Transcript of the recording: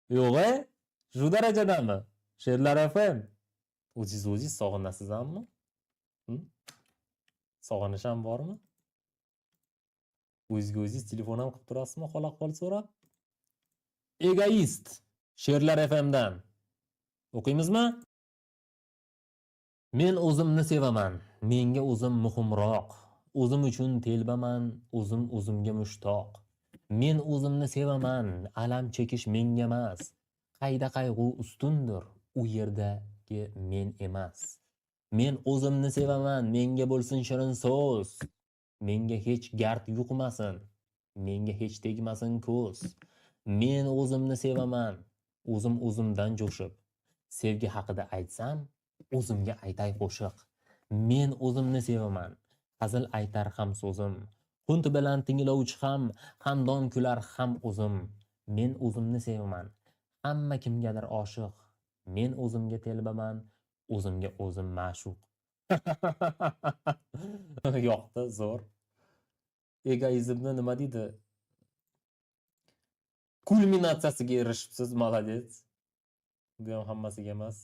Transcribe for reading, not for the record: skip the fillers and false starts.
Yo'q, e? Shu darajadami? Sherlar FM. O'zingiz o'zingiz sog'inasizmi? Hm? Sog'inish ham bormi? O'zingizga o'zingiz telefon ham qilib turasizmi hol ahvol so'rab? Egoist. Sherlar FMdan. O'qiymizmi? Men o'zimni sevaman. Menga o'zim muhimroq. O'zim uchun telbaman, o'zim o'zimga mushtoq. Men o'zimni sevaman, alam chekish menga emas. Qayda qayg'u ustundir, u yerdagi men emas. Men o'zimni sevaman, menga bo'lsin shirin so'z. Menga hech gard yuqmasin, menga hech tegmasin ko'z. Men o'zimni sevaman, o'zim o'zimdan jo'shib. Sevgi haqida aytsam, o'zimga aytay qo'shiq. Men o'zimni sevaman, hazil aytar ham so'zim. Qunt bilan tinglovchi ham, xandon kular ham o'zim. Men o'zimni sevaman, hamma kimgadir oshiq. Men o'zimga telbaman, o'zimga o'zim ma'shuq. Yoqdi, zo'r. Egoizmni nima deydi? Kulminatsiyasiga erishibsiz, молодец. Bu ham hammasiga emas.